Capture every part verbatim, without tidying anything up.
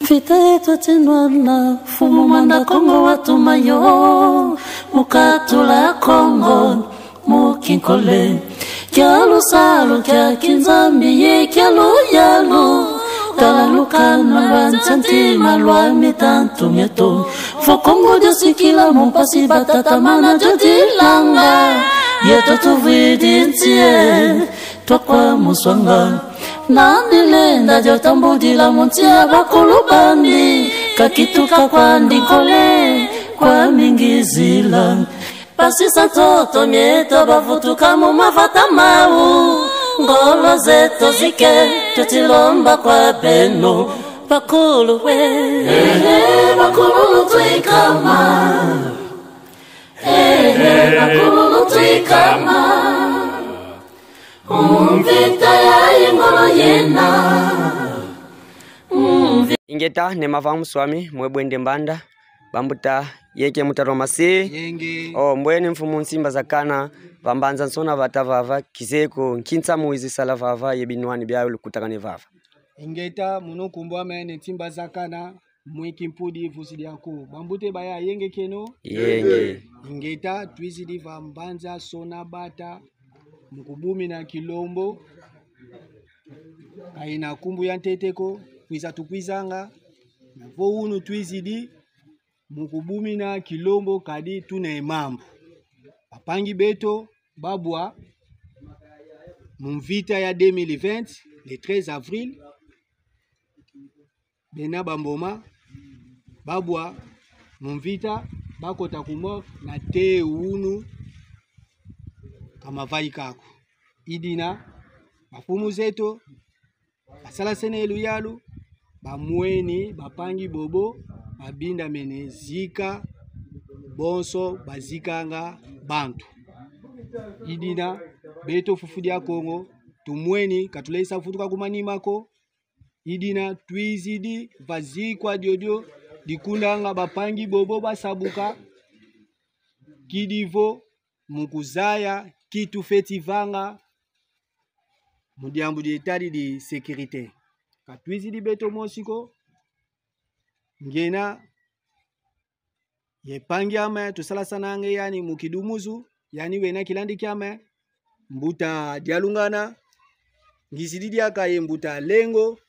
Mvita yeto tinwana, Mfumu Mwanda Kongo watuma yo, mu katula Kongo mu kinkole. Kia lusalu kia kinzambi ye kia luyalu, tala lukanu lwa ntia ntima lwa mitantu mieto. Vo Kongo dia sikila mu mpasi, batatamana dio dilanga, yeto tuvwidi nsi e, twakwa mu swanga. Nani lenda dio tambudila mu nsi ya bakulu bandi, kakituka kwandi nkole, kwami ngizila. Basisa ntoto mieto, bavutuka mu mavata mau, ngolo zeto zike, tweti lomba kwa beno, bakulu we. Ehe, bakulu lutwikama. Ehe, bakulu lutwikama. Mvita ya ingolo yena. Mvi- Ingeta, Ne mavanga muswami, mwe bwende mbanda, bambuta, yeke mutarwa mase. Yenge. O, mbweni mfumu Nsimba za Kana, va mbanza Nsona vata vava, kizeye ko nkinsa mu wizi sala vava, ye binwani bia lukutakane vava. Ingeta, mono nkumbu ame Ne Nsimba za Kana, mwe kimpudi vuzi diaku. Bambuta ye bayaya, yenge kieno? Yenge. Ingeta, twizidi va mbanza Nsona bata, mu kubumina kilombo, ka ina nkumbu ya ntete ko, kwiza tukwizanga, na vo unu twizidi, mu kubumina kilombo kadi tuna ye mambu. Bampangi beto babwa mu mvita ya deux mille vingt, le treize avril, bena Bamboma, babwa mu mvita, bakota ku morgue na tee unu ka mavaika ko. I dina, bamfumu zeto, basalasene luyalu, bamweni bampangi bobo, babindamene zika bonso bazikanga bantu. I dina, beto fufu dia Kongo, tumweni, ka tulendi sa vutuka ku manima ko. I dina, twizidi va zikwa diodio dikundanga bampangi bobo basabuka, kidi vo mu kuzaya ki tufeti vanga mu diambu dietadidi sécurité. Ka twizidi beto mosi ko, ngiena ye mpangi ame tusalasananga ye yani mu kidumuzu, yani wena kilandi kiame, mbuta Dialungana, ngizidi diaka ye mbuta Lengo,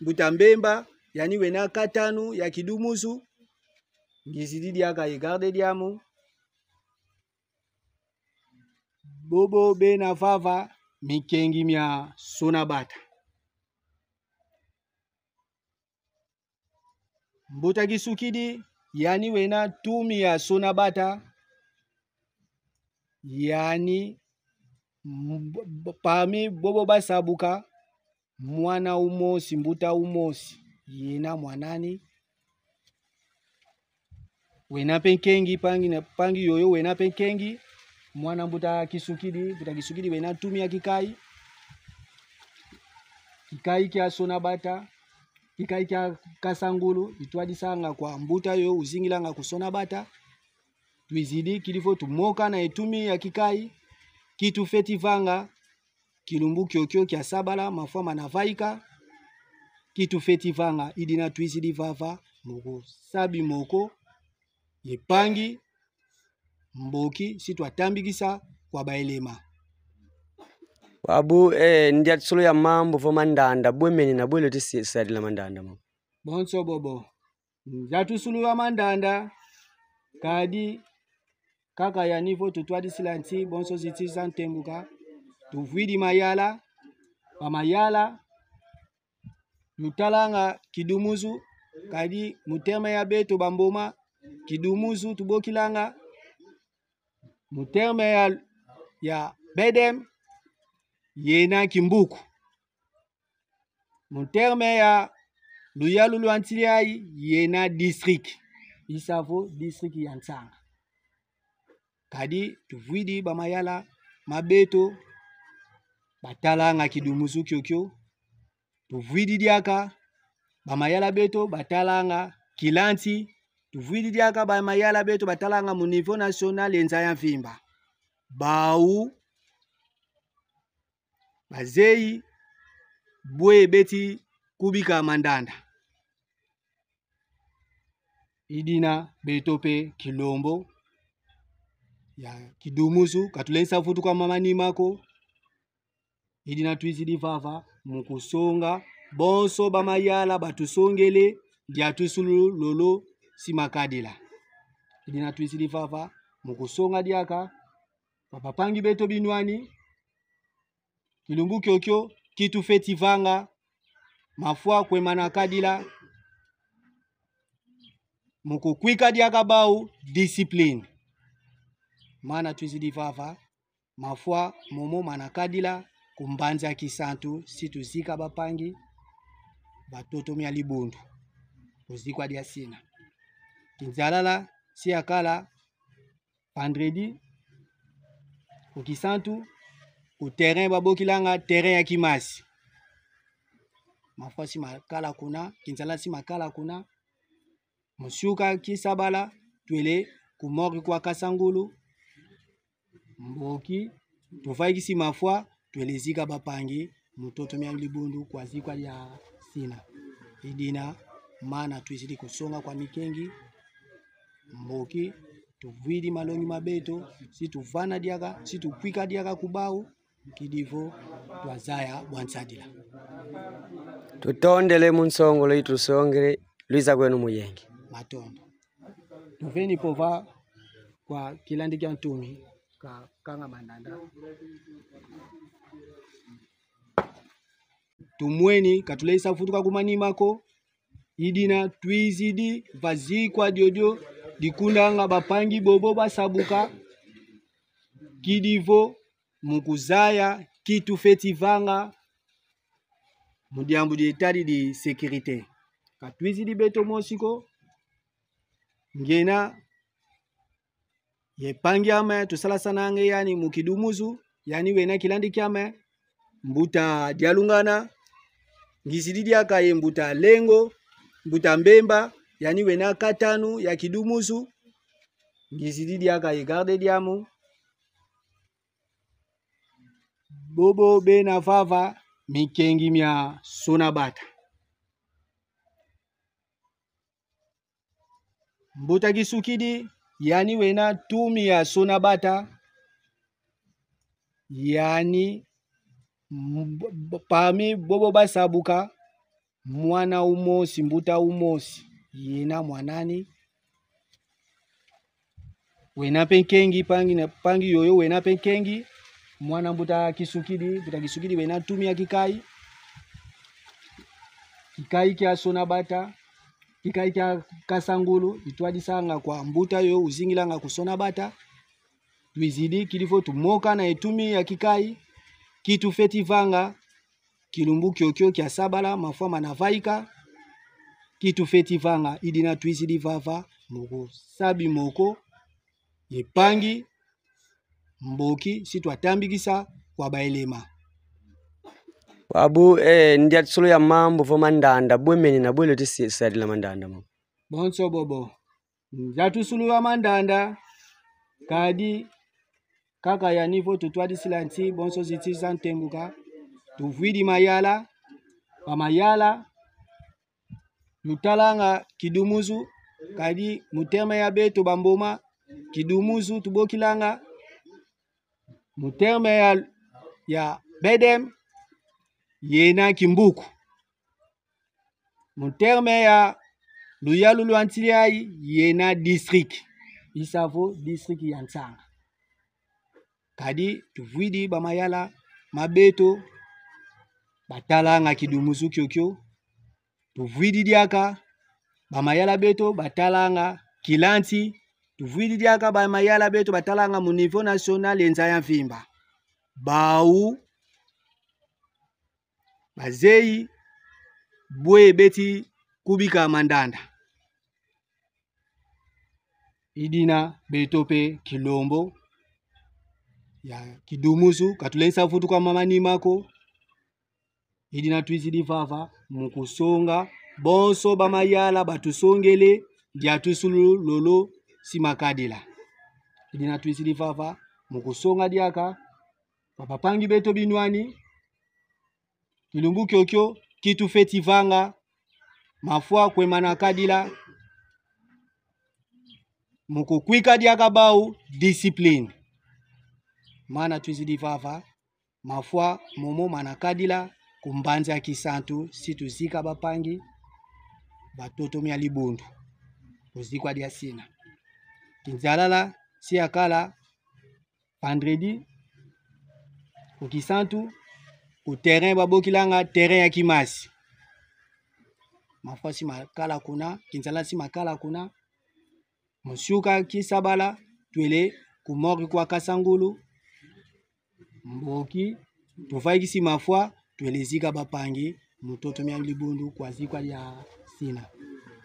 mbuta Mbemba, yani wena katanu ya kidumuzu, ngizidi diaka ye garde diamu. Bobo bena vava, mikengi mia Nsona bata. Mbuta Kisukidi, yani wena tumi ya Nsona bata, yani mb-, b-, parmi bobo basabuka, mwana umosi, mbuta umosi, yena mwan'ani. Wena mpe nkengi, mpangi na, mpangi yoyo, wena mpe nkengi, mwana mbuta Kisukidi, mbuta Kisukidi, wena tumi ya kikayi. Kikayi kia Nsona bata, kikayi kia Kasangulu, itwadisanga kwa mbuta yo uzingilanga ku Nsona bata. Twizidi, kidi vo tumokana ye tumi ya kikayi, ki tufeti vanga, kilumbu kiokio kia sabala, mafwa mana vaika, ki tufeti vanga. I dina twizidi vava, mu kusa bimoko ye mpangi, mboki, si twatambikisa kwa baelema. Wabu, eh, ndiatisulu ya mambu vo mandanda, bwe mene na bwe lweti si-, sadila mandanda mo. Bonso bobo. Ndiatisulu ya mandanda, kadi kaka yani vo tutwadisila nti bonso ziti za ntembuka. Tuvwidi mayala, ba mayala, lutalanga kidumuzu, kadi mu terme ya beto Bamboma, kidumuzu tubokilanga, mu terme ya, ya B D M, yena kimbuku. Mu terme ya luyalu lwa nsi yayi, yena district. I sa vo district ya nsanga. Kadi tuvwidi ba mayala ma beto batalanga kidumuzu kiokio. Tuvwidi diaka ba mayala beto batalanga kilanti. Tuvwidi diaka ba mayala beto batalanga mu niveau national ye nza ya mvimba. Bau bazeyi bwe beti kubika mandanda. I dina beto mpe kilombo ya kidumusu, ka tulendi sa vutuka mama nima ko. I dina twizidi vava mu kusonga bonso bamayala batusongele diatusulu lolo si makadila. I dina twizidi vava mu kusonga diaka kwa bampangi beto binwani, kilumbu kiokio ki tufweti vanga, mafwa kwe mana kadila, mu kukwika diaka bau discipline. Mana twizidi vava, mafwa momo mana kadila ku mbanza Kisantu, si tuzika bampangi ba ntoto mia dibundu ku zikwa dia sina. Kinzalala si yakala vendredi, ku Kisantu, ku terrain babokilanga terrain ya Kimasi. Mafwa si makala kuna, kinzalala si makala kuna. Mu nsuka Kisabala, twele ku morgue kwa Kasangulu. Mboki tuvaikisi mafwa, twele zika bampangi mu ntoto mia dibundu kwa zikwa dia sina. I dina mana twizidi kusonga kwa mikengi. Mboki tuvwidi malongi ma beto, si tuvana diaka, si tukwika diaka ku bau, kidi vo twazaya bwa nsadila. Tutondele mu nsongolo yi tusongele, lwiza kweno mu yenge. Matondo. Tuveni vova kwa kilandi kia ntumi, ka kanga mandanda. Tumweni, ka tulendi sa vutuka ku manima ko. I dina twizidi va zikwa diodio dikundanga bampangi bobo basabuka, kidi vo mu kuzaya ki tufweti vanga mu diambu dietadidi sécurité. Ka twizidi beto mosi ko. Ngena ye mpangi ame tusalasananga yani mu kidumusu, yani wena kilandi kiame, mbuta Dialungana. Ngizidi diaka ye mbuta Lengo, mbuta Mbemba, yani wena katanu ya kidumusu. Ngizidi diaka ye garde diamu. Bobo bena vava mikengi mia Sonabata. Mbuta Kisukidi, yani wena tumi ya Sonabata, yani m-, b-, parmi bobo basabuka, mwana umosi, mbuta umosi, yena mwan'ani. Wena mpe nkengi, mpangi na, mpangi yoyo wena mpe nkengi, mwana mbuta Kisukidi. Mbuta Kisukidi wena tumi ya kikayi, kikayi kia Sonabata, kikayi kia Kasangulu, itwadisanga kwa mbuta yo uzingilanga ku Sonabata. Twizidi, kidi vo tumokana ye tumi ya kikayi ki tufweti vanga, kilumbu kiokio kia sabala, mafwa mana vaika, ki tufweti vanga. I dina twizidi vava mu kusa bimoko ye mpangi, mboki si twatambikisa kwa baelema. Bwabu, eh, ndiatusulu ya mambu vo mandanda, bwe meni na bwe lweti si-, sadila mandanda mo. Bonso bobo. Ndiatusulu ya mandanda, kadi kaka yani vo tutwadisila nti bonso ziti za ntembuka. Tuvwidi mayala, bamayala lutalanga kidumusu, kadi mu terme ya beto bamboma, kidumusu tubokilanga, mu terme ya, ya BDM, yena kimbuku. Mu terme ya luyalu lwa nsi yayi, yena district. I sa vo district ya nsanga. Kadi tuvwidi bamayala ma beto batalanga kidumusu kiokio. Tuvwidi diaka bamayala beto batalanga kilanti. Tuvwidi diaka bamayala beto batalanga mu niveau national ye nza ya mvimba. Bau bazeyi bwe beti kubika mandanda. I dina beto mpe kilombo ya kidumusu, ka tulendi sa vutuka mama nima ko. I dina twizidi vava mu kusonga bonso bamayala batusongele diatusulu lolo si makadila. I dina twizidi vava mu kusonga diaka kwa bampangi beto binwani, kilumbu kiokio ki tufweti vanga, mafwa kwe mana kadila, mu kukwika diaka bau discipline. Mana twizidi vava, mafwa momo mana kadila ku mbanza ya Kisantu, si tuzika bampangi ba ntoto mia Libundu, ku zikwa dia sina. Kinzalala si yakala vendredi ku Kisantu, ku terrain babokilanga terrain ya Kimasi. Mafwa si makala kuna, kinzalala si makala kuna. Mu nsuka Kisabala, twele ku morgue kwa Kasangulu. Mboki, tuvaikisi mafwa, twele zika bampangi mu ntoto mia Libundu kwa zikwa dia sina.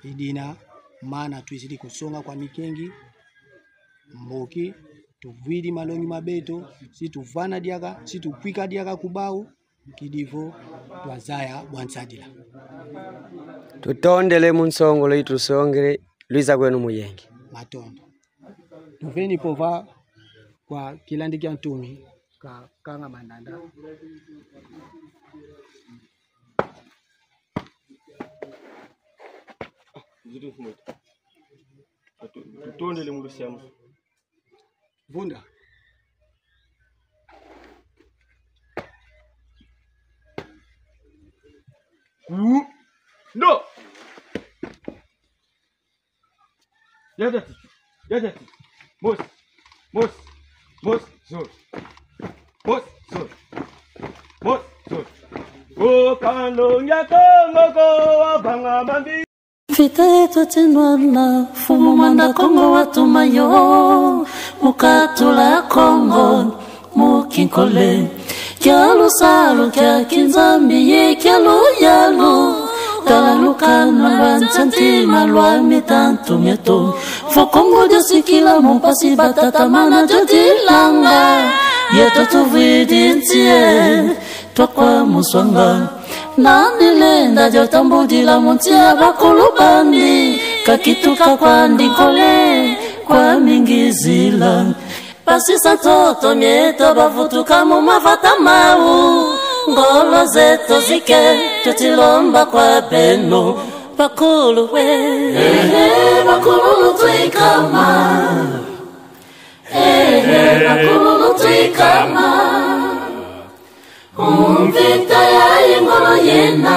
I dina mana twizidi kusonga kwa mikengi. Mboki, tuvwidi malongi ma beto, si tuvana diaka, si tukwika diaka ku bau, kidi vo twazaya bwa nsadila. Tutondele mu nsongolo itusongele, lwiza kweno mu yenge. Matondo. Tuveni vova kwa kilandi kia ntumi, ka kanga mandanda. Tutondele mu lusiamu. Vunda. Ku. No. Yatati. Yatati. Mos. Mos. Mos. Zol. Mos. Zol. Mos. Zol. Ko kalo ya Kongo ko, wavanga mambi. Mvita yeto tinwana, Mfumu Mwanda Kongo watuma yo, mu katula Kongo mu kinkole. Kia lusalu kia kinzambi ye kia luyalu, tala lukanu lwa nsantima lwa mitantu mieto. Vo Kongo dia sikila mu mpasi, batatamana dio dilanga, yeto tuvwidi nsi e, twakwa mu swanga. Nani lenda dio tambudila mu nsi ya bakulu bandi, kakituka kwandi nkole, kwa mingizila. Basisa ntoto mieto, bavutuka mu mavata mau. Ngolo zeto zike, tweti lomba kwa beno, bakulu we. Ehe, bakulu lutwikama. Ehe, bakulu lutwikama. Mvita ya ye ngolo yena.